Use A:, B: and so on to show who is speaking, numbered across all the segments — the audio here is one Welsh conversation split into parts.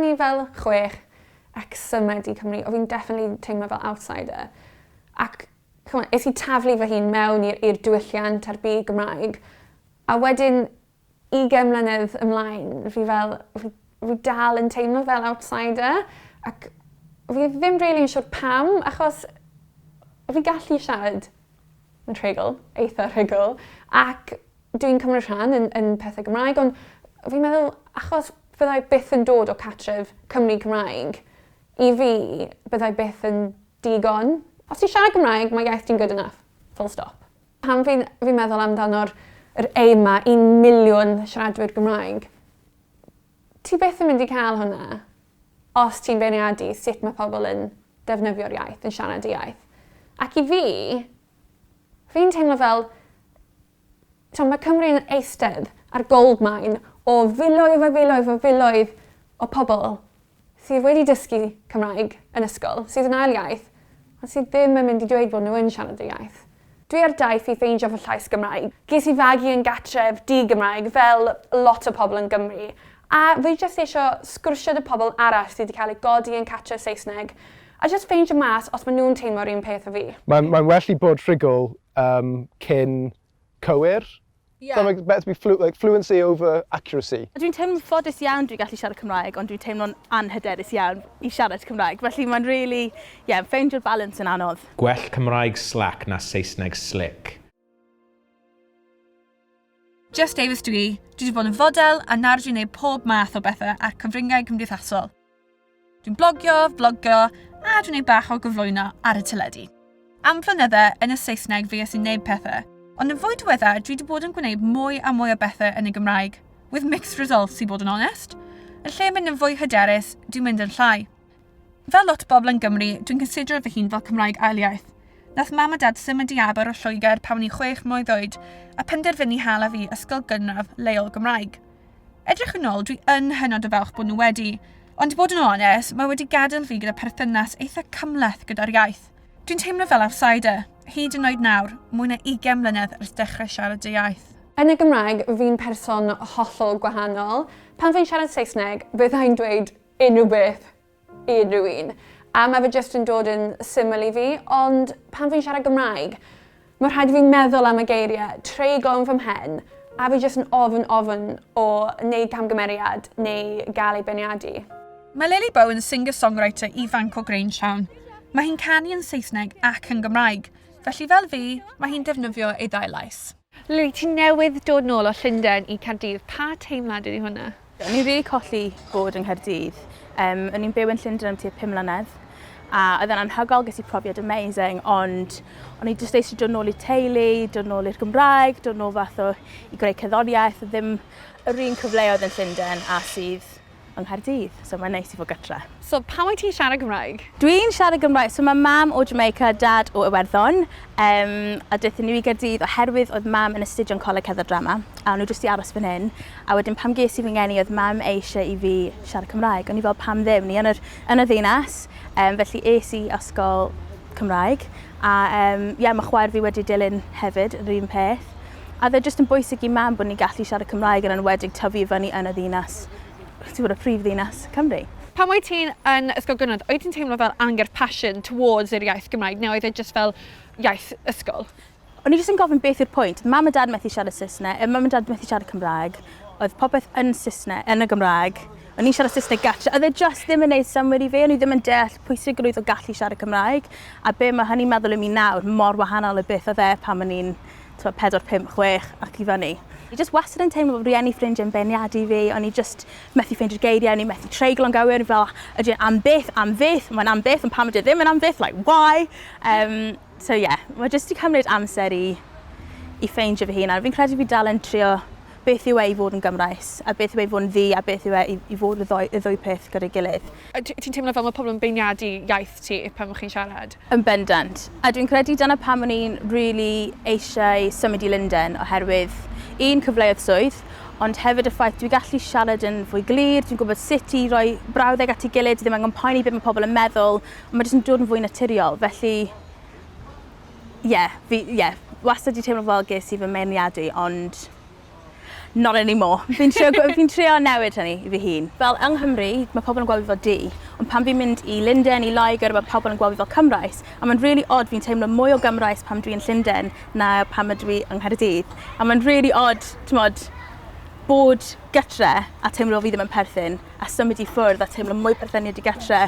A: o'n i fel 6 ac symud i Cymru, o fi'n definitely teimlo fel outsider. Ac ch'mo', es i taflu fy hun mewn i'r i'r diwylliant a'r byd Gymraeg, a wedyn 20 mlynedd ymlaen, fi fel, fi, fi dal yn teimlo fel outsider, ac fi ddim rili yn siŵr pam, achos fi gallu siarad yn rhugl, eitha rhugl, ac dwi'n cymryd rhan yn, yn pethau Gymraeg, ond fi'n meddwl, achos fyddai byth yn dod o catref Cymru Cymraeg, i fi, byddai byth yn digon. Os ti'n siarad Gymraeg, mae iaith ti'n good enough. Full stop. Pan fi'n fi meddwl amdano'r yr aim 'ma, 1 miliwn siaradwyr Gymraeg, ti byth yn mynd i cael hwnna os ti'n beirniadu sut mae pobl yn defnyddio'r iaith, yn siarad y iaith. Ac i fi, fi'n teimlo fel, t'mo' mae Cymru yn eistedd ar goldmine o filoedd a filoedd o filoedd o pobl sydd wedi dysgu Cymraeg yn ysgol, sydd yn ail iaith, ond sydd ddim yn mynd i dweud bod nhw yn siarad y iaith. Dwi ar daith i ffeindio fy llais Gymraeg. Ges i fagu yn gartref di-Gymraeg fel lot o pobl yn Gymru, a fi jyst eisio sgwrsio 'da pobl arall sydd 'di cael eu godi yn cartref Saesneg, a jyst ffeindio mas os ma' nhw'n teimlo'r un peth â fi.
B: Mae'n mae'n well i bod rhugl yym cyn cywir.
C: Ie.
B: So like better to be flu like fluency over accuracy.
C: Dwi'n teimlo'n ffodus iawn dwi'n gallu siarad Cymraeg ond dwi'n teimlo'n anhyderus iawn i siarad Cymraeg felly mae'n rili ie ffeindio'r balans yn anodd.
D: Gwell Cymraeg slack na Saesneg slick.
A: Jess Davies dw i, dwi 'di bod yn fodel a nawr dwi'n neud pob math o bethe ar cyfryngau cymdeithasol. Dwi'n blogio, vlogio a dwi'n neud bach o gyflwyno ar y teledu. Am flynydde, yn y Saesneg fues i'n neud pethe, ond yn fwy diweddar dwi 'di bod yn gwneud mwy a mwy o bethe yn y Gymraeg, with mixed results i bod yn onest. Yn lle mynd yn fwy hyderus, dwi'n mynd yn llai. Fel lot o bobl yn Gymru, dwi'n considero fy hun fel Cymraeg ail iaith. Nath mam a dad symud i Aber o Lloegr pan o'n i'n chwech mlwydd oed a penderfynu hala fi ysgol gynradd leol Gymraeg. Edrych yn ôl, dwi yn hynod o falch bod nhw wedi. Ond i bod yn onest, mae wedi gadael fi gyda perthynas eitha cymhleth gyda'r iaith. Dwi'n teimlo fel outsider, hyd yn oed nawr, mwy na 20 mlynedd ers dechrau siarad y iaith. Yn y Gymraeg, fi'n person hollol gwahanol. Pan fi'n siarad Saesneg, fydda i'n dweud unrhyw beth i unrhyw un. A mae fe jyst yn dod yn syml i fi, ond pan fi'n siarad Gymraeg, mae rhaid i fi meddwl am y geiriau, treiglo yn fy mhen, a fi jyst yn ofn ofn o wneud camgymeriad neu gael ei beirniadu. Mae Lily Bow yn singer-songwriter ifanc o Grangetown. Mae hi'n canu yn Saesneg ac yn Gymraeg, felly fel fi, mae hi'n defnyddio ei ddau lais. Lily, ti newydd dod nôl o Llundain i Caerdydd. Pa teimlad ydi hwnna?
C: O'n i'n rili colli bod yng Nghaerdydd. Um, o'n i'n byw yn Llundain am tua 5 mlynedd a oedd e'n anhygoel, ges i profiad amazing, ond o'n i jyst eisiau dod nôl i'r teulu, dod nôl i'r Gymraeg, dod nôl fath o i greu cerddoriaeth, ddim yr un cyfleoedd yn Llundain a sydd yng Nghaerdydd, so mae'n neis i fod gytre.
A: So pam wyt ti'n siarad Cymraeg?
C: Dwi'n siarad Gymraeg, so mae mam o Jamaica, dad o Iwerddon, um, a daethon nhw i Gaerdydd oherwydd oedd mam yn astudio'n Coleg Cerdded Drama, a o'n nhw jyst i aros fan hyn, a wedyn pam ges i fy ngeni oedd mam eisiau i fi siarad Cymraeg, o'n i fel pam ddim, ni yn, yr, yn y ddinas, um, felly es i ysgol Cymraeg, a um, yeah, mae chwaer fi wedi dilyn hefyd yr un peth. A oedd e jyst yn bwysig i mam bod ni'n gallu siarad Cymraeg yn enwedig tyfu fyny yn y ddinas, ti'n gwybod, y prif ddinas Cymru.
A: Pan wyt ti'n yn ysgol gynradd, wyt ti'n teimlo fel angerdd passion towards yr iaith Gymraeg neu oedd e jyst fel iaith ysgol?
C: O'n i jyst yn gofyn beth yw'r pwynt. Mam a dad methu siarad Saesneg, mam a dad methu siarad Cymraeg. Oedd popeth yn Saesneg, yn y Gymraeg. O'n i'n siarad Saesneg gartre. Oedd e jyst ddim yn neud synnwyr i fi. O'n i ddim yn deall pwysigrwydd o gallu siarad Cymraeg. A be mae hynny'n meddwl i mi nawr, mor wahanol i beth oedd e pan o'n i'n t'mod, 4, 5, 6 ac i fyny. Fi jyst wastad yn teimlo bod rieni ffrindiau'n beirniadu fi, o'n i jyst methu ffeindio'r geiriau, o'n i methu treiglo'n gywir, o'n i fel, ydy e'n am byth, am fyth, mae'n am byth, ond pam ydy e ddim yn am byth, like, why? Um, so yeah, mae jyst 'di cymryd amser i, i ffeindio fy hun, a fi'n credu fi dal yn trio beth yw e i fod yn Gymraes, a beth yw e i fod yn ddu, a beth yw e i, i fod y ddoi, y ddwy peth gyda'i gilydd.
A: Ti'n teimlo fel mae pobl yn beirniadu iaith ti pan fo chi'n siarad?
C: Yn bendant. A dwi'n credu dyna pam o'n i'n rili eisiau symud i Lundain oherwydd un, cyfleoedd swydd, ond hefyd y ffaith dwi'n gallu siarad yn fwy glir, dwi'n gwybod sut i roi brawddeg at ei gilydd, dwi ddim angen poeni beth mae pobl yn meddwl, ond mae jyst yn dod yn fwy naturiol. Felly, ie, fi, ie, wastad 'di teimlo fel ges i fy meirniadu, ond Not anymore. Fi'n trio, fi trio newid hynny i fy hun. Fel yng Nghymru, mae pobl yn gweld fi fel du, ond pan fi'n mynd i Lundain, i Loegr, mae pobl yn gweld fi fel Cymraes. A mae'n really odd, fi'n teimlo mwy o Gymraes pan dwi'n Llundain na pan ydw i yng Nghaerdydd. A mae'n really odd, t'mod, bod gytre a teimlo fi ddim yn perthyn, a symud i ffwrdd a teimlo mwy perthyniad i gytre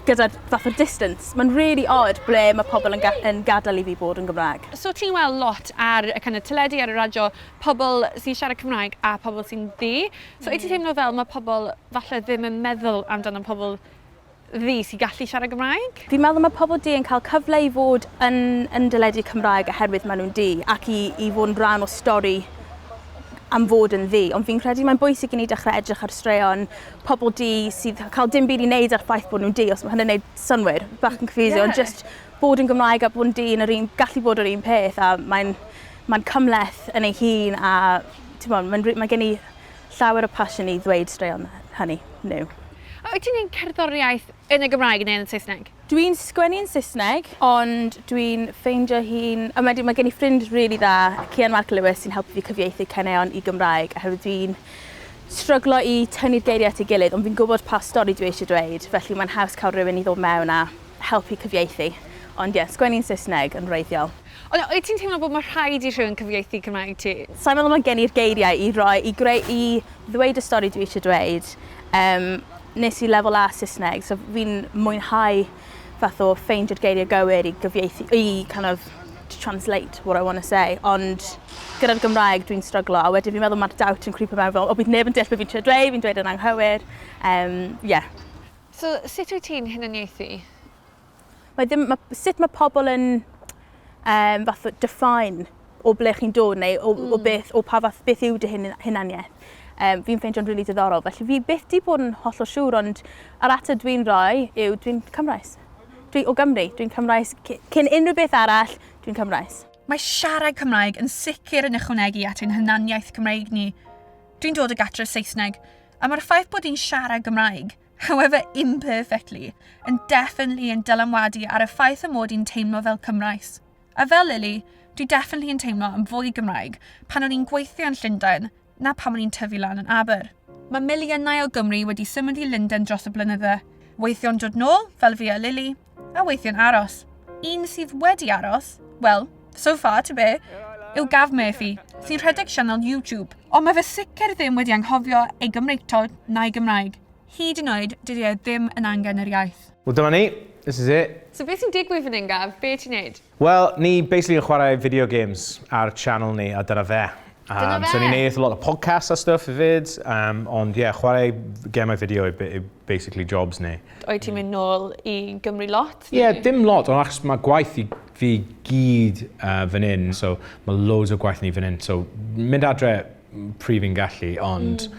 C: gyda'r fath o distance. Mae'n really odd ble mae pobl yn, ga yn gadael i fi bod yn Gymraeg.
A: So ti'n weld lot ar y kind of teledu, ar y radio, pobl sy'n siarad Cymraeg a pobl sy'n ddu. So wyt ti'n teimlo fel mae pobl falle ddim yn meddwl amdano pobl ddu sy'n gallu siarad Gymraeg?
C: Fi'n meddwl mae pobl du yn cael cyfle i fod yn, yn deledu Cymraeg oherwydd maen nhw'n du ac i, i fod yn rhan o stori am fod yn ddu. Ond fi'n credu mae'n bwysig i ni dechrau edrych ar straeon pobl du sydd cael dim byd i wneud â'r ffaith bod nhw'n du, os mae hynny'n gwneud synnwyr, bach yn confusing, yeah. ond just bod yn Gymraeg a bod yn du yn yr un, gallu bod yr un peth a mae'n mae cymhleth yn ei hun a ti'n mae'n mae gen i llawer o passion i ddweud straeon hynny nhw.
A: A wyt ti'n gwneud cerddoriaeth yn y Gymraeg neu yn y Saesneg?
C: Dwi'n sgwennu yn Saesneg, ond dwi'n ffeindio hi'n... A mae, mae gen i ffrind rili dda, Cian Mark Lewis, sy'n helpu fi cyfieithu caneuon i Gymraeg, oherwydd dwi'n stryglo i tynnu'r geiriau at ei gilydd, ond fi'n gwybod pa stori dwi eisiau dweud, felly mae'n haws cael rhywun i ddod mewn a helpu cyfieithu. Ond ie, yeah, sgwennu'n Saesneg yn wreiddiol.
A: Ond wyt ti'n teimlo bod mae rhaid i rhywun cyfieithu Cymraeg ti?
C: Sa'n meddwl mae gen i'r geiriau i roi, i greu, i ddweud y stori dwi eisiau dweud. Um, nes i lefel A Saesneg, so fi'n mwynhau fath o ffeindio'r geiriau gywir i gyfieithu, i kind of to translate what I want to say, ond gyda'r Gymraeg dwi'n stryglo, a wedyn fi'n meddwl mae'r doubt yn creepo mewn fel, o bydd neb yn deall beth fi'n trio dweud, fi'n dweud yn anghywir. Um, yeah.
A: So, sut wyt ti'n hunaniaethu?
C: Mae ddim, mae, sut mae pobl yn um, fath o define o ble chi'n dod neu o, mm. o beth, o pa fath, beth yw dy hunaniaeth. Um, fi'n ffeindio'n rili really diddorol. Felly fi byth di bod yn hollol siŵr, ond yr ateb dwi'n rhoi yw dwi'n Cymraes. Dwi o Gymru, dwi'n Cymraes. Cyn unrhyw beth arall, dwi'n Cymraes.
A: Mae siarad Cymraeg yn sicr yn ychwanegu at ein hunaniaeth Cymreig ni. Dwi'n dod o gatre Saesneg, a mae'r ffaith bod i'n siarad Gymraeg, however imperfectly, yn definitely yn dylanwadu ar y ffaith y mod i'n teimlo fel Cymraes. A fel Lily, dwi definitely yn teimlo yn fwy Gymraeg pan o'n i'n gweithio yn Llundain na pan o'n i'n tyfu lan yn Aber. Mae miliynau o Gymru wedi symud i Lundain dros y blynydde, weithio'n dod nôl, fel fi a Lily, a weithio'n aros. Un sydd wedi aros, wel, so far to be, yw Gav Murphy, sy'n rhedeg sianel YouTube, ond mae fe sicr ddim wedi anghofio ei Gymreictod na'i Gymraeg. Hyd yn oed, dydy e ddim yn angen yr iaith.
D: Wel, dyma ni. This is it.
A: So beth sy'n digwydd fan hyn, Gav? Be ti'n neud?
D: Wel, ni basically yn chwarae video games ar channel ni, a dyna fe.
A: Dyna fe.
D: So ni'n neud a lot of podcasts a stuff hefyd, ond ie, yeah, chwarae gemau fideo yw basically jobs ni.
A: Oed ti'n mynd nôl i Gymru lot?
D: Ie, yeah, dim lot, ond achos mae gwaith i fi gyd fan hyn, so mae loads o gwaith ni fan hyn, so mynd adre pryd fi'n gallu, ond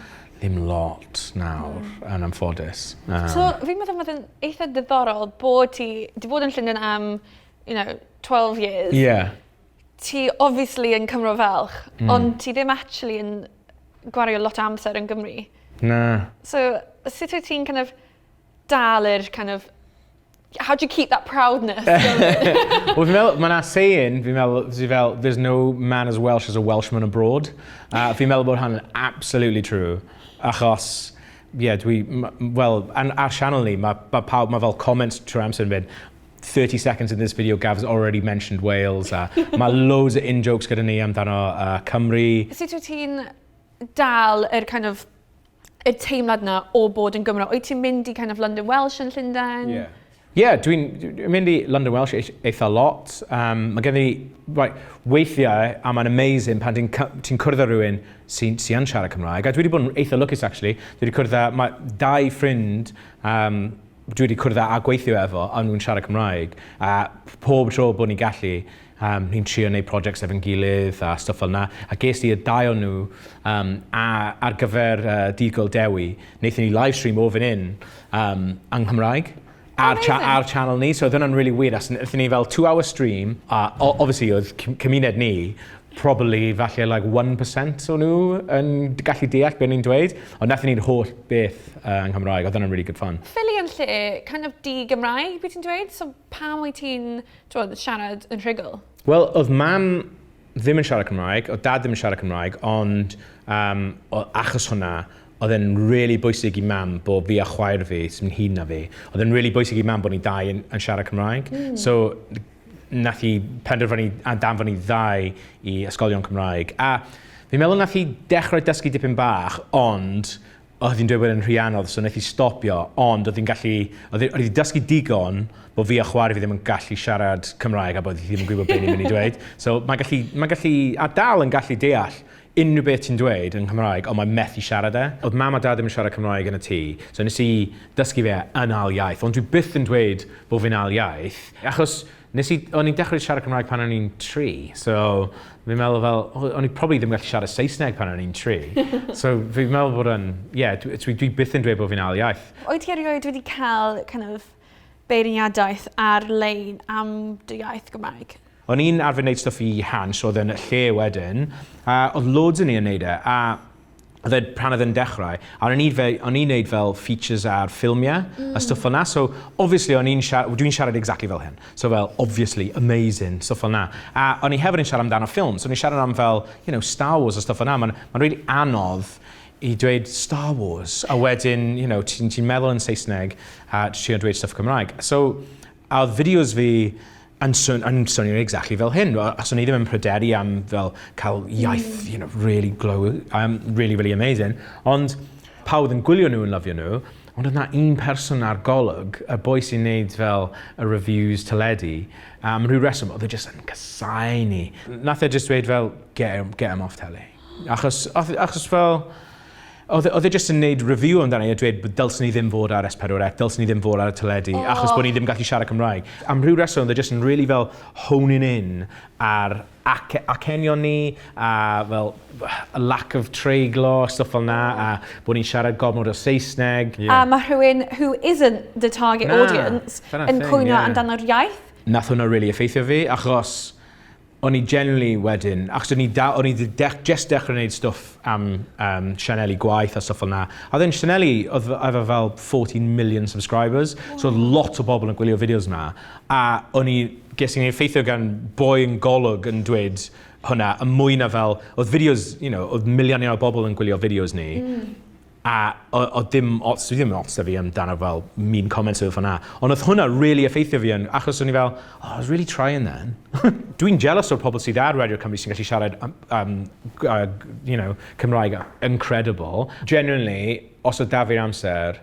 D: ddim lot nawr, yn anffodus.
A: So, fi'n meddwl mae'n eitha diddorol bod ti di bod yn Llundain am, 12 years.
D: Yeah.
A: Ti obviously yn Cymro falch, ond ti ddim actually yn gwario lot o amser yn Gymru.
D: Na.
A: So, sut wyt ti'n kind of dal yr kind of... How do you keep that proudness going?
D: Wel, fi'n meddwl, mae yna saying, fi'n meddwl, sydd fel, there's no man as Welsh as a Welshman abroad. Fi'n meddwl bod hwnna'n absolutely true. Achos, ie, yeah, dwi, wel, ar channel ni, mae ma pawb, mae fel comments trwy amser yn mynd, 30 seconds in this video, Gav's already mentioned Wales, a mae loads o in-jokes gyda ni amdano Cymru.
A: Sut wyt ti'n dal yr kind of y teimlad na o bod yn Gymro? Wyt ti'n mynd i kind of London Welsh yn Llundain?
D: Yeah. Yeah, dwi'n dwi mynd i London Welsh eitha lot. Mae gen i, right, weithiau, a mae'n amazing pan ti'n ti cwrdd â rhywun sy'n sy yn siarad Cymraeg. A dwi wedi bod yn eitha lwcus, actually. Dwi wedi cwrdd â, mae dau ffrind dwi wedi cwrdd â a gweithio efo, a nhw'n siarad Cymraeg. A pob tro bod ni'n gallu, ni'n trio wneud projects efo'n gilydd a stwff fel 'na. A ges i y dau o nhw a ar gyfer Dydd Gŵyl Dewi, wnaethon ni live stream o fan hyn yng Nghymraeg. Ar, cha ar channel ni, so oedd hwnna'n really weird. As wnaethon ni fel 2 hour stream, a obviously oedd cymuned ni probably falle like 1% o nhw yn gallu deall beth ni'n dweud, ond wnaethon ni'r holl beth yng Nghymraeg, oedd hwnna'n really good fun.
A: Philly yn lle kind of di-Gymraeg, beth ti'n dweud? So pam wyt ti'n t'wod, siarad yn rhugl?
D: Wel, oedd mam ddim yn siarad Cymraeg, oedd dad ddim yn siarad Cymraeg, ond Achos hwnna, oedd e'n really bwysig i mam bod fi a chwaer fi, sy'n hŷn na fi, oedd e'n really bwysig i mam bod ni dau yn siarad Cymraeg. So, nath hi penderfynu a danfon ni ddau i ysgolion Cymraeg. A fi'n meddwl nath hi dechrau dysgu dipyn bach, ond oedd hi'n dweud bod e'n rhy anodd, so nath hi stopio, ond oedd hi'n gallu, oedd hi dysgu digon bod fi a chwaer fi ddim yn gallu siarad Cymraeg a bod hi ddim yn gwybod beth ni'n mynd i dweud. So mae'n gallu, mae'n gallu, a dal yn gallu deall unrhyw beth ti'n dweud yn Cymraeg, ond mae'n methu siarad e. Oedd mam a dad ddim yn siarad Cymraeg yn y tŷ, so nes i dysgu fe yn ail iaith, ond dwi byth yn dweud bod fi'n ail iaith, achos nes i, o'n i'n dechrau siarad Cymraeg pan o'n i'n 3, so fi'n meddwl fel, o'n i probably ddim yn gallu siarad Saesneg pan o'n i'n 3. So fi'n meddwl bod yn, ie, yeah, dwi byth yn dweud bod fi'n ail iaith.
A: Wyt ti erioed wedi cael kind of beirniadaeth ar-lein am dy iaith Gymraeg?
D: O'n i'n arfer wneud stwff i Hansh, oedd yn y lle wedyn, a oedd loads o ni yn neud e, a oedd e pan oedd e'n dechrau, a o'n i'n neud fel features ar ffilmiau a stwff fel 'na, so obviously o'n i'n siarad, dwi'n siarad exactly fel hyn, so fel obviously, amazing, stwff fel 'na. A o'n i hefyd yn siarad amdano ffilm, so o'n i'n siarad am fel, Star Wars a stwff fel 'na, mae'n really anodd i dweud Star Wars, a wedyn, ti'n meddwl yn Saesneg a ti'n dweud stwff Cymraeg. So, a oedd fideos fi yn swnio exactly fel hyn. Os o'n i ddim yn pryderu am fel cael iaith, really glow, really, really amazing. Ond pawb yn gwylio nhw yn lyfio nhw, ond oedd na un person ar Golwg, y boi sy'n neud fel y reviews teledu, am rhyw reswm, oedd e jyst yn casáu ni. Nath e jyst dweud fel, get him off telly. Achos fel, oedd e jyst yn neud review amdano i a dweud bod dylswn ni ddim fod ar S4C, dylswn ni ddim fod ar y teledu, achos bod ni ddim gallu siarad Cymraeg. Am rhyw reswm, oedd e jyst yn really fel honing in ar acenion ni, a fel a lack of treiglo, stwff fel na, a bod ni'n siarad gormod o Saesneg.
A: A mae rhywun who isn't the target
D: Na,
A: audience
D: dyna'r
A: yn
D: thing,
A: cwyno amdano'r iaith.
D: Nath hwnna really effeithio fi, achos o'n i genuinely wedyn, achos o'n i just dechrau gwneud stwff am sianeli gwaith a stwff fel na. A then sianeli, oedd efo fel 14 million subscribers, so oedd lot o bobl yn gwylio fideos na. A o'n i, ges i'n effeithio gan boi yn Golwg yn dweud hwnna, a mwy na fel, oedd fideos, oedd miliynau o bobl yn gwylio fideos ni. A o dim ots, dwi ddim ots da fi amdano fel mean comments o fel na. Ond oedd hwnna really effeithio fi yn, achos o'n i fel, oh, I was really trying then. Dwi'n jealous o'r pobl sydd ar Radio Cymru sy'n gallu siarad Cymraeg incredible. Genuinely, os oedd da fi'r amser,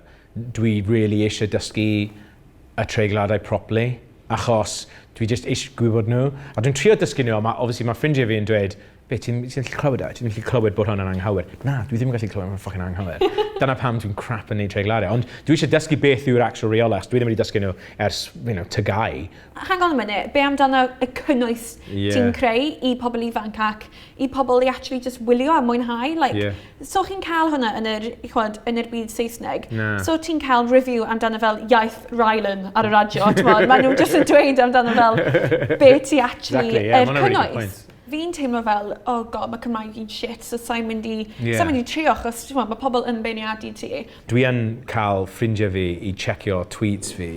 D: dwi really eisiau dysgu y treigladau properly, achos dwi just eisiau gwybod nhw. A dwi'n trio dysgu nhw, ond obviously mae ffrindiau fi yn dweud, be, ti'n gallu clywed e? Ti'n gallu clywed bod hwnna'n anghywir? Na, dwi ddim yn gallu clywed, mae'n fucking anghywir. Dyna pam dwi'n crap yn neud treigladau. Ond dwi eisiau dysgu beth yw'r actual reolau, achos dwi ddim wedi dysgu nhw ers TGAU.
A: Hang on a minute, be amdano y cynnwys ti'n creu i pobl ifanc ac i pobl i actually just wylio a mwynhau? Like, So chi'n cael hwnna yn yr byd Saesneg?
D: Na.
A: So ti'n cael review amdano fel iaith Rylan ar y radio, t'mod? Maen nhw just yn dweud amdano fel be ti actually
D: Exactly, yeah,
A: yr
D: ma' hwnna'n really good
A: cynnwys.
D: point.
A: Fi'n teimlo fel, oh god, mae Cymraeg fi'n shit, so sa'n mynd i trio, achos mae pobl yn beirniadu ti.
D: Dwi yn cael ffrindiau fi i checio tweets fi.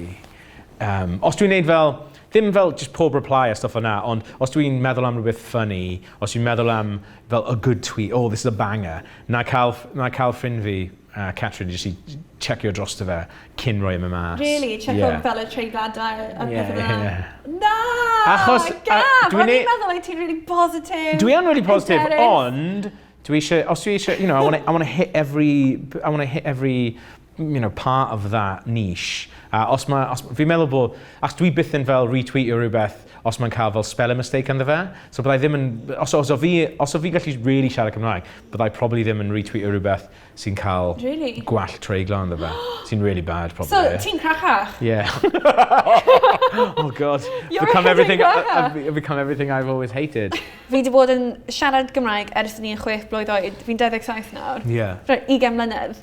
D: Os dwi'n neud fel, ddim fel just pob reply a stuff yna, ond os dwi'n meddwl am rhywbeth funny, os dwi'n meddwl am fel a good tweet, oh, this is a banger, na cael ffrind fi, Catrin, jyst i checio drosto fe cyn rhoi e mas.
A: Really? Checio fel y treigladau a pethau fel 'na? Na!
D: Achos,
A: Gaf!
D: dwi'n
A: O'n i'n
D: ei-
A: meddwl oedd ti'n really positive.
D: Dwi yn really positive,
A: hyderus.
D: ond dwi eisiau, os dwi eisiau, I want to hit every, part of that niche. A os ma, os, fi'n meddwl bod, achos dwi byth yn fel retweetio rhywbeth os mae'n cael fel spelling mistake ynddo fe. So byddai ddim yn, os o fi gallu really siarad Cymraeg, byddai probably ddim yn retweetio rhywbeth sy'n cael
A: Really?
D: gwall treiglo ynddo fe. Sy'n really bad, probably.
A: So, ti'n crachach?
D: Yeah. Oh God.
A: You're
D: Become
A: a
D: everything,
A: crachach.
D: I've become everything I've always hated.
A: Fi wedi bod yn siarad Gymraeg ers ni'n 6 blwydd oed. Fi'n 27 nawr. Right, 20 mlynedd.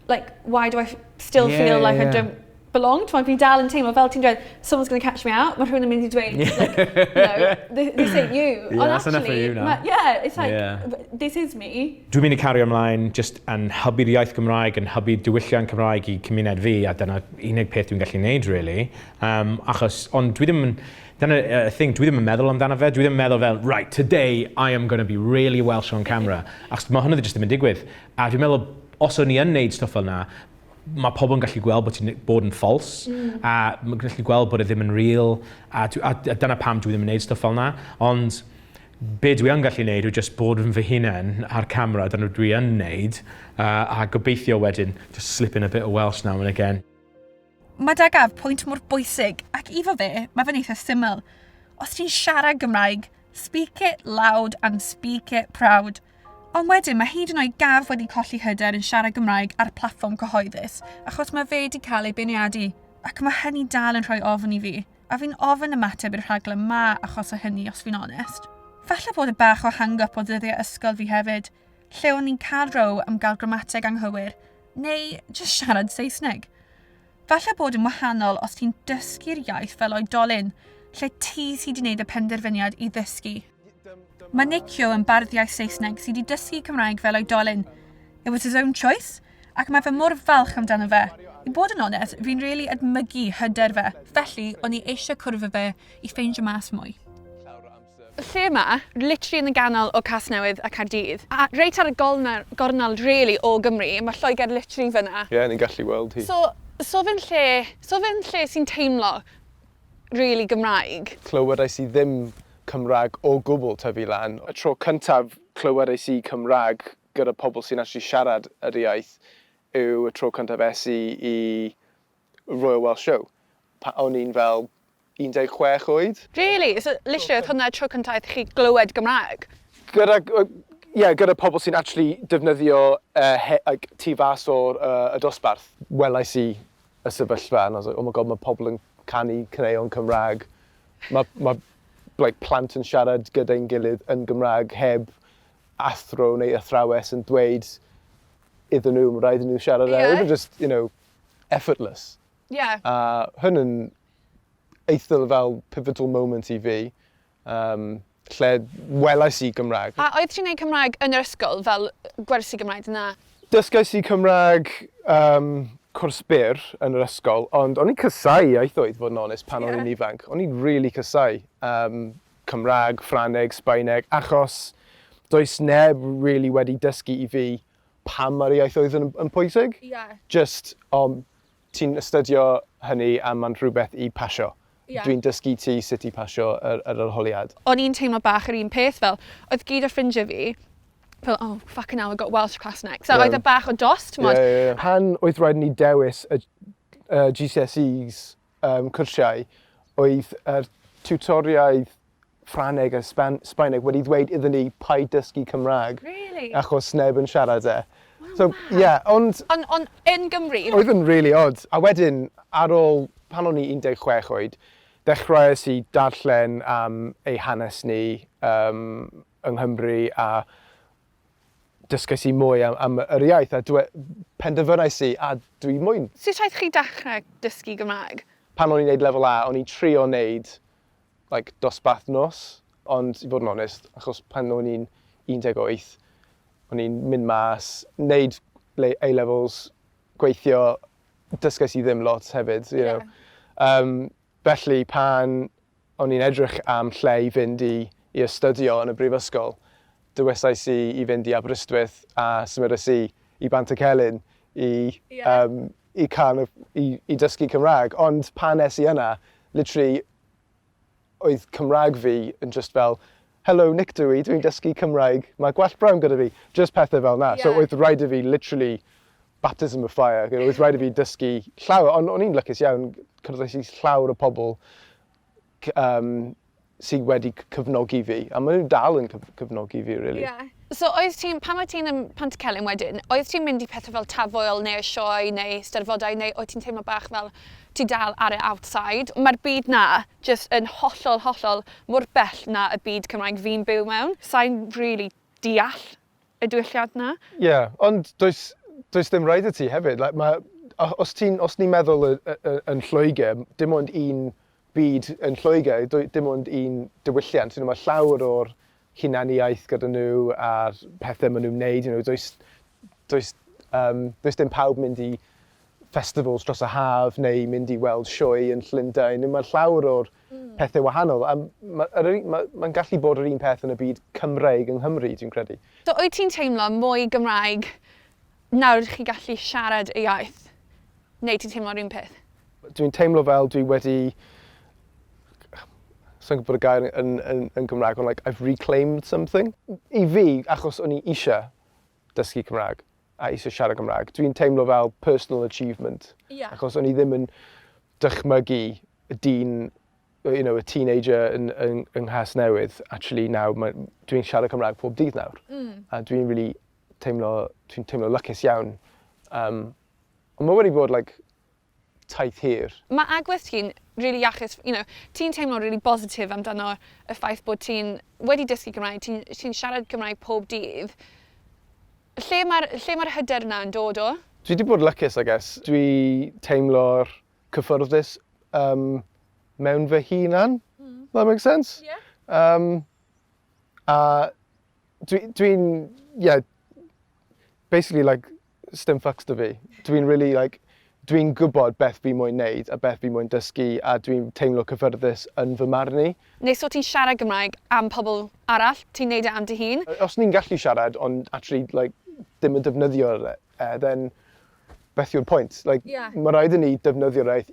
A: Like, why do I still feel like I don't belong. Ti'n fi dal yn teimlo fel ti'n dweud, "Someone's going to catch me out." Mae rhywun yn mynd i dweud, like, "No, this ain't you."
D: Yeah,
A: Ond
D: that's enough for you now.
A: Yeah, it's like, this is me.
D: Dwi'n mynd i cario ymlaen just yn hybu'r iaith Gymraeg, yn hybu diwylliant Cymraeg i cymuned fi, a dyna unig peth dwi'n gallu neud, really. Achos, ond dwi ddim yn, dyna thing, dwi ddim yn meddwl amdano fe, dwi ddim yn meddwl fel, "Right, today I am going to be really Welsh on camera." Achos mae hwnna jyst ddim yn digwydd. A dwi'n meddwl, os o'n i yn neud stwff fel na, mae pobl yn gallu gweld bod ti'n bod yn false, a mae'n gallu gweld bod e ddim yn real, a dyna pam dwi ddim yn neud stwff fel na. Ond be dwi yn gallu neud yw just bod yn fy hunain ar camera, dyna dwi yn neud, a gobeithio wedyn just slip in a bit of Welsh now and again.
A: Mae 'da Gav pwynt mor bwysig, ac i fo fe, mae fe'n eitha syml. Os ti'n siarad Gymraeg, speak it loud and speak it proud. Ond wedyn, mae hyd yn oed Gav wedi colli hyder yn siarad Gymraeg ar platfform cyhoeddus, achos mae fe wedi cael ei beirniadu. Ac mae hynny dal yn rhoi ofn i fi. A fi'n ofn ymateb i'r rhaglen ma achos o hynny, os fi'n onest. Falle bod y bach o hang-up o ddyddiau ysgol fi hefyd, lle o'n i'n cael row am gael gramateg anghywir, neu just siarad Saesneg. Falle bod yn wahanol os ti'n dysgu'r iaith fel oedolyn, lle ti sydd wedi gwneud y penderfyniad i ddysgu. Mae Nick Hugh yn bardd iaith Saesneg sydd wedi dysgu Cymraeg fel oedolyn. It was his own choice, ac mae fe mor falch amdano fe. I bod yn onest, fi'n really edmygu hyder fe. Felly, o'n i eisiau cwrdd fe i ffeindio mas mwy. Lle yma, literally yn y ganol o Casnewydd a Caerdydd, a reit ar y gornel, gornel really o Gymru, mae Lloegr literally fyna.
B: Ie, yeah, ni'n gallu weld hi.
A: So fe'n lle sy'n teimlo really Gymraeg?
B: Clywedais i ddim Cymraeg o gwbl tyfu lan. Y tro cyntaf clywedais i Cymraeg gyda pobl sy'n actually siarad yr iaith yw y tro cyntaf es i i Royal Welsh Show. O'n i'n fel 16 oed.
A: Really? So, literally, oedd hwnna tro cyntaf i chi glywed Gymraeg?
B: Gyda, yeah, gyda pobl sy'n actually defnyddio like, tu fas o'r y dosbarth. Welais i y sefyllfa and I was like, "Oh my God, mae pobl yn canu caneuon Cymraeg. Mae like, plant yn siarad gyda'n gilydd yn Gymraeg heb athro neu athrawes yn dweud iddyn nhw, mae rhaid iddyn nhw siarad e." It was just effortless. A hwn yn eitha fel pivotal moment i fi, lle welais i Gymraeg.
A: A oedd ti'n gwneud Cymraeg yn yr ysgol fel gwersi Gymraeg yna?
B: Dysgais i Cymraeg cwrs byr yn yr ysgol, ond o'n i'n casáu ieithoedd, fod yn onest, pan o'n i'n ifanc. O'n i'n really casáu Cymraeg, Ffrangeg, Sbaeneg, achos does neb really wedi dysgu i fi pam mae'r ieithoedd yn pwysig. Just, ti'n astudio hynny a mae'n rhywbeth i pasio. Dwi'n dysgu ti sut i pasio yr arholiad.
A: O'n i'n teimlo bach yr un peth fel, oedd gyd o ffrindiau fi, fel, "Oh, fucking hell, I've got Welsh class next." So oedd e bach o dost, t'mod?
B: Ie. Pan oedd rhaid ni dewis y GCSEs cwrsiau, oedd yr tutoriaid Ffrangeg a Sbaeneg wedi ddweud iddyn ni paid dysgu Cymraeg.
A: Really?
B: Achos neb yn siarad e. So, yeah, ond
A: Ond yn Gymru,
B: oedd yn really odd. A wedyn, ar ôl, pan o'n i 16 oed, dechreuais i darllen am ei hanes ni yng Nghymru a dysgais i mwy am yr iaith a penderfynais i a dwi moyn.
A: Sut aeth chi dechrau dysgu Gymraeg?
B: Pan o'n i'n neud lefel A, o'n i'n trio neud like, dosbarth nos, ond i fod yn onest, achos pan o'n i'n 18, o'n i'n mynd mas, neud A-levels, gweithio, dysgais i ddim lot hefyd. Felly pan o'n i'n edrych am lle i fynd i astudio yn y brifysgol, dewisais i fynd i Aberystwyth a symudais i Bantycelyn i, kind of, i dysgu Cymraeg. Ond pan es i yna, literally, oedd Cymraeg fi yn just fel, "Hello, Nick dwi, dwi'n dysgu Cymraeg, mae gwallt brown gyda fi," just pethau fel na. So oedd rhaid i fi literally baptism of fire, oedd rhaid i fi dysgu llawer, ond o'n i'n lwcus iawn, cwrddais i llawer o pobl sydd wedi cefnogi fi, a maen nhw dal yn cefnogi fi, really.
A: Yeah. So oedd ti'n, pan oedd ti'n yn Pantycelyn wedyn, oedd ti'n mynd i pethau fel Tafwyl neu y sioe neu steddfodau neu oedd ti'n teimlo bach fel ti dal ar y outside? Mae'r byd na just yn hollol, hollol mor bell na y byd Cymraeg fi'n byw mewn. Sa'n really deall y diwylliant na.
B: Ie, yeah, ond does dim rhaid i ti hefyd. Like, mae Os ti'n, os ni'n meddwl yn Lloegr, dim ond un byd yn Lloegr, dim ond un diwylliant. You know, mae llawer o'r hunaniaeth gyda nhw a'r pethau maen nhw'n wneud. You know, does dim pawb mynd i festivals dros y haf neu mynd i weld sioe yn Llundain. Mae llawer o'r pethau wahanol. A mae'n ma gallu bod yr un peth yn y byd Cymreig yng Nghymru, dwi'n credu.
A: So, wyt ti'n teimlo mwy Gymraeg nawr chi gallu siarad y iaith? Neu ti'n teimlo'r un peth?
B: Dwi'n teimlo fel dwi wedi... Sa'n gwybod y gair yn Gymraeg, ond like, I've reclaimed something. I fi, achos o'n i eisiau dysgu Cymraeg a eisiau siarad Cymraeg, dwi'n teimlo fel personal achievement. Achos o'n i ddim yn dychmygu y dyn, a teenager yng Nghasnewydd, actually now, dwi'n siarad Cymraeg pob dydd nawr. A dwi'n really teimlo, dwi'n teimlo lwcus iawn. Ond mae wedi bod like, taith hir.
A: Mae agwedd ti'n really iachus, ti'n teimlo really bositif amdano y ffaith bod ti'n wedi dysgu Cymraeg, ti'n ti siarad Cymraeg pob dydd. Lle mae'r hyder yna yn dod o?
B: Dwi wedi bod lwcus, I guess. Dwi teimlo'r cyffyrddus mewn fy hunan. That makes sense?
A: Yeah.
B: A dwi'n, yeah, basically like, sdim fucks 'da fi. Dwi'n really like, dwi'n gwybod beth fi moyn neud a beth fi moyn dysgu a dwi'n teimlo cyffyrddus yn fy marn i.
A: Neu so ti'n siarad Gymraeg am pobl arall, ti'n neud e am dy hun?
B: Os ni'n gallu siarad ond actually like, ddim yn defnyddio e, then beth yw'r pwynt? Like, mae rhaid i ni defnyddio'r iaith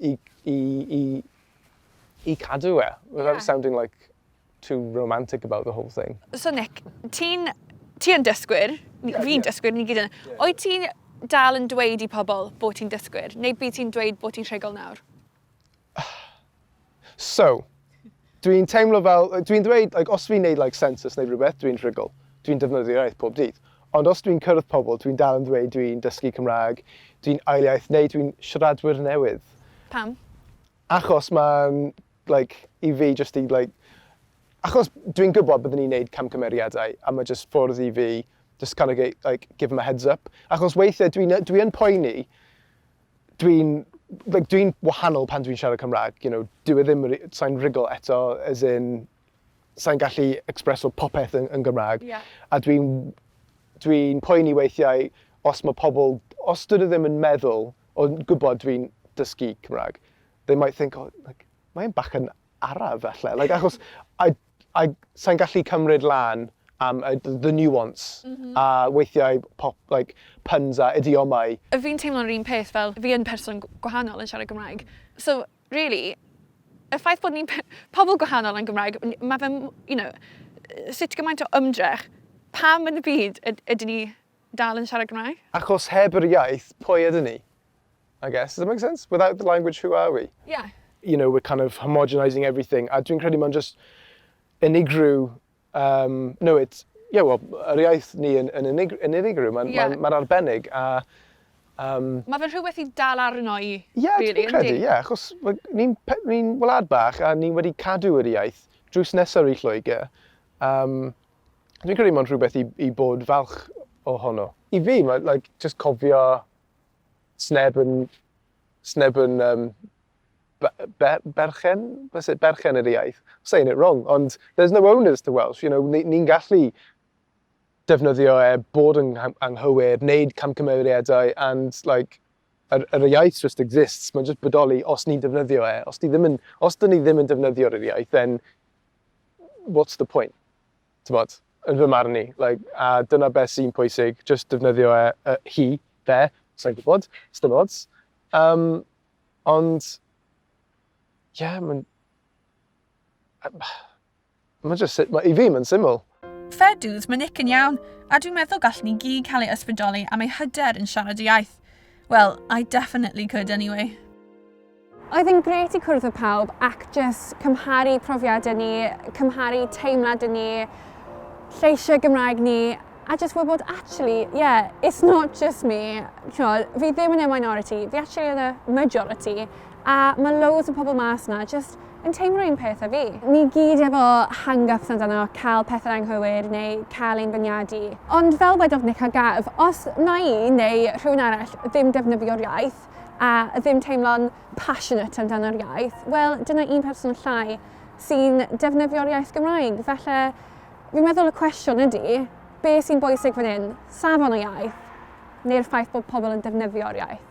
B: i cadw e, without sounding like too romantic about the whole thing.
A: So Nick, ti yn dysgwyr, fi'n dysgwyr, ni gyd yn. Wyt ti'n dal yn dweud i pobl bod ti'n dysgwyr, neu bydd ti'n dweud bod ti'n rhugl nawr?
B: So, dwi'n teimlo fel, dwi'n dweud, like, os fi'n neud like, census neu rhywbeth, dwi'n rhugl. Dwi'n defnyddio'r iaith pob dydd. Ond os dwi'n cyrraedd pobl, dwi'n dal yn dweud dwi'n dysgu Cymraeg, dwi'n ail iaith, neu dwi'n siaradwyr newydd.
A: Pam?
B: Achos mae'n, like, i fi just i, like, achos dwi'n gwybod byddwn ni'n neud camgymeriadau, a mae just ffordd i fi just kind of get, like, give them a heads up. Achos weithiau dwi yn poeni, dwi'n like, dwi wahanol pan dwi'n siarad Cymraeg, dwi e ddim, sa'n rhugl eto, as in, sa'n gallu expreso popeth yn Gymraeg. A dwi poeni weithiau os mae pobl, os dyn nhw ddim yn meddwl o gwybod dwi'n dysgu Cymraeg, they might think, oh, like, mae'n bach yn araf falle. Like, achos I, sa'n gallu cymryd lan am the nuance a weithiau pop, like, puns a idiomau.
A: Fi'n teimlo'r un peth fel fi yn person gwahanol yn siarad Gymraeg. So, really, y ffaith bod ni'n pobl gwahanol yn Gymraeg, mae fe, sut gymaint o ymdrech, pam yn y byd ydyn ni dal yn siarad Gymraeg?
B: Achos heb yr iaith, pwy ydyn ni? I guess. Does that make sense? Without the language, who are we?
A: Yeah.
B: We're kind of homogenising everything. A dwi'n credu mae'n just unigryw... No, it's... Yeah, well, yr iaith ni yn unigryw. Mae'n ma arbennig. A
A: Mae fe'n rhywbeth i dal arno i,
B: yeah,
A: really,
B: dwi'n credu,
A: yndi?
B: ie. Yeah, achos ni'n ni wlad bach a ni wedi cadw yr iaith drws nesaf i Lloegr. Dwi'n credu mae'n rhywbeth i bod falch ohono. I fi, mae like, just cofio sneb yn berchen, what's it, berchen yr iaith. I'm saying it wrong, ond there's no owners to Welsh. Ni'n gallu defnyddio e, bod yn anghywir, wneud camgymeriadau, and like, yr iaith just exists. Mae'n just bodoli os ni'n defnyddio e. Os dyn ni ddim yn defnyddio'r iaith, then what's the point? T'mod, yn fy marn i. Like, a dyna beth sy'n pwysig, just defnyddio e, hi, fe, sa'n gwybod, sdim ots. Ond, ie, yeah, mae'n... Mae'n just, i fi, mae'n syml.
A: Fair dues, mae Nick yn iawn, a dwi'n meddwl gallwn ni gyd cael ei ysbrydoli am ei hyder yn siarad y iaith. Well, I definitely could anyway. Oedd yn grêt i cwrdd â pawb ac just cymharu profiadau ni, cymharu teimladau ni, lleisiau Gymraeg ni, a just wybod, actually, yeah, it's not just me. T'mod, fi ddim yn y minority, fi actually yn y majority, a mae loads o pobl mas na just yn teimlo'r un peth â fi. Ni gyd efo hang-ups amdano cael pethau anghywir neu cael ein beirniadu. Ond fel wedodd Nick a Gav, os na i neu rhywun arall ddim defnyddio'r iaith, a ddim teimlo'n passionate amdano'r iaith, wel, dyna un person llai sy'n defnyddio'r iaith Gymraeg. Felly, fi'n meddwl y cwestiwn ydy, be sy'n bwysig fan hyn? Safon y iaith, neu'r ffaith bod pobl yn defnyddio'r iaith?